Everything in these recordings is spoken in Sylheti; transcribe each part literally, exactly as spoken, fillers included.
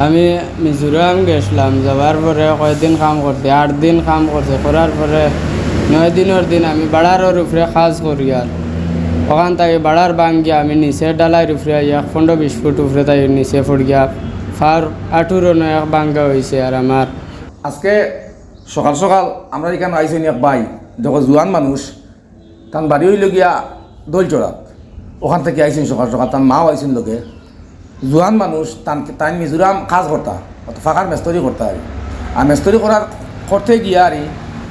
আমি মিজোরাম গেছলাম, যাওয়ার পরে কয়দিন কাম করছি, আট দিন কাম করছি, করার পরে নয় দিনর দিন আমি বাড়ারর উপরে কাজ করিয়ার। ওখান থাকি বাড়ার ভাঙ্গিয়া আমি নিচে ঢালাইর উপরে আইয়া এক পনেরো বিশ ফুট উপরে তাই নিচে পড়িয়া ফার আটুর অনো এক ভাঙ্গা অইছে। আর আমার আজকে সকাল সকাল আমরা ইখানো আইছইন এক ভাই, দেখো জুয়ান মানুষ, তান বাড়ি অইলো গিয়া দইলছড়াত। ওখান থাকি আইছইন সকাল সকাল, তান মাও আইছইন লগে। জুয়ান মানুষ, তান, তাইন মিজোরাম কাজ করতা, অর্থাৎ ফাকার মেস্তরি করতা আর কি। আর মেস্তরি করার, করতে গিয়া আর কি,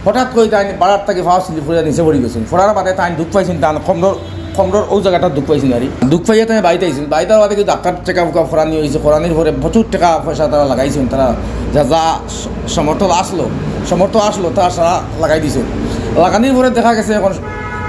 হঠাৎ করি তাইন বাড়ার থাকি ফাও স্লিপ করিয়া নিচে পড়ি গেছইন। পড়ার বাদে তাইন দুখ পাইছইন, তান কমরর, কমরর অউ জাগাটা দুখ পাইছইন আর কি। দুখ পাইয়া তাইন বাড়িত আইছইন, বাড়িত আওয়ার বাদে কিন্তু ডাক্তার চেক আপ করানি অইছে, করানির পরে প্রচুর টেকা পয়সা তারা লাগাইছইন, তারা যা, যা স-, সমর্থ আসলো, সমর্থ আসলো, তারা সারা লাগাই দিছইন। লাগানির পরে দেখা গেছে এখন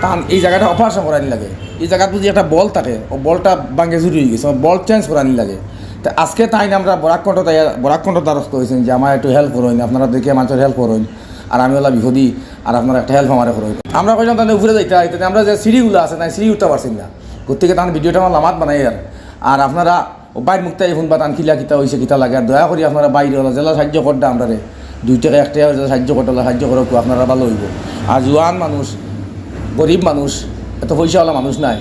তান এই জাগাটা অপারেশন করানি লাগে। এই জাগাত বুঝি একটা বল থাকে, ও বলটা ভাঙ্গে চুরি অই গেছে, ও বল চেঞ্জ করানি লাগে। তে আজকে তাইন আমরা বরাক কণ্ঠ তাই, বরাক কণ্ঠ দ্বারস্থ অইছইন যে আমার একটু হেল্প করইন, আপনারা দেখিয়া মানষর হেল্প করইন, আর আমি অলা বিপদি, আর আপনারা একটা হেল্প আমারে করইন। আমরা কইলাম তাইন উপরে যাইতা, তাইন আমরা যে সিঁড়িগুলা আছে, তাইন সিঁড়ি উঠতা পারছইন না। গতিকে তান ভিডিওটা আমার লামাত বানাইয়ার। আর আপনারা ও ভাইর মুখ থাকি হুনবা তান কিলা কিতা অইছে, কিতা লাগে। আর দয়া করি আপনারা ভাইরে অলা যেলা সাহায্য কররা আমরারে, দুই টেকা এক টেকা অইলে সাহায্য কররা, অলা সাহায্য করউক্কা, আপনারা ভালা অইবো। আর জুয়ান মানুষ, গরিব মানুষ, এত পয়সাআলা মানুষ নায়।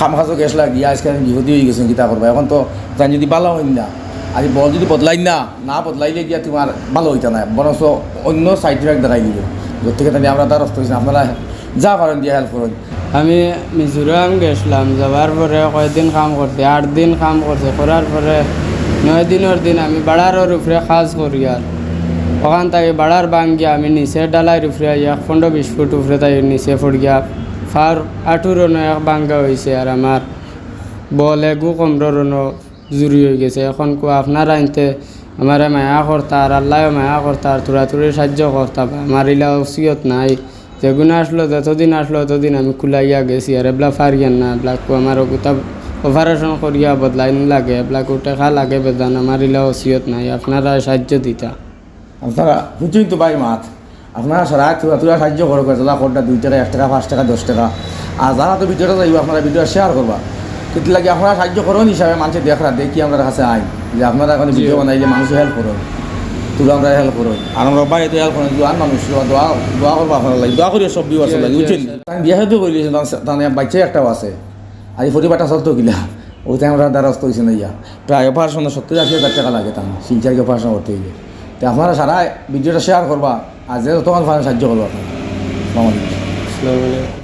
কাম কাজো গেছলা গিয়া আইজকে আমি বিপদি অই গেছি, কিতা করবা? এখন তো তাইন যদি ভালা অইন না, আর এই বল যদি বদলাইন না, না বদলাইলে গিয়া তুমার ভালা অইতা নায়, বরঞ্চ অইন্য সাইড ইফেক্ট দেখাই দিবো। গতিকে তাইন আমরা দ্বারস্থ অইছি, আপনারা যা পারইন দিয়া হেল্প করইন। আমি মিজোরাম গেছলাম, যাওয়ার পরে কয়দিন কাম করছি, আট দিন কাম করছি, করার পরে নয় দিনর দিন আমি বাড়ারর উপরে কাজ করিয়ার। ওখান থাকি বাড়ার ভাঙ্গিয়া আমি নিচে ঢালাইর উপরে আইয়া এক পনেরো বিশ ফুট উপরে তাই নিচে পড়িয়া ফার আটুর অনো এক ভাঙ্গা অইছে। আর আমার বল এগু কমরর অনো জুরি অই গেছে। এখন কুয়া আপনারা আইনতে আমারে মায়া করতা, আর আল্লায়ও মায়া করতা, আর থুড়া থুড়ি সাহায্য করতা, বা আমার ইলা অসিয়ত নাই। যেগুন আসলো, যতদিন আসলো, অতদিন আমি কুলাইয়া গেছি, আর এবলা পারিয়ার না, এবলা কু আমার অগুতা অপারেশন করিয়া বদলাইন লাগে, এবলা কু টেকা লাগে বেজান, আমার ইলা অসিয়ত নাই, আপনারা সাহায্য দিতা। আপনারা হুনছইন তো ভাইর মাত, আপনারা সারা থুড়া থুড়া সাহায্য করউক্কা, যারা কররা দুই টেকা, এক টেকা, পাঁচ টেকা, দশ টেকা। আর যারা তো ভিডিওটা চাইবো, আপনারা ভিডিও শেয়ার করবা। কিতার লাগি আপনারা সাহায্য করইন হিসাবে মানষে দেখরা, দেখি আমরার কাছে আইন যে আপনারা এখন জি। ভিডিও বানাইলে মানষে হেল্প করইন, থুড়া আমরারে হেল্প করইন। আর আমরার ভাইরে তো হেল্প করইন, জুয়ান মানুষ, দোয়া, দোয়া করবা আপনারার লাগি, দোয়া করিও সব ভিউয়ার্সর জি, লাগি, জি, বুঝছইন? জি। তাইন বিয়া শাদি করিলিছইন, তান, তান বাচ্চা একটাও আছে। আর এই পরিবারটা চলতো কিলা? অউ তাইন আমরার দ্বারস্থ অইছইন আইয়া। প্রায় অপারেশনো সত্তর আশি হাজার টেকা লাগে তান, শিলচর গিয়া অপারেশন করতে অইলে। তে আপনারা সারা ভিডিওটা শেয়ার করবা, আর যে যতখান পারইন সাহায্য করবা আপনারা। আসসালামু আলাইকুম। আসসালামু আলাইকুম।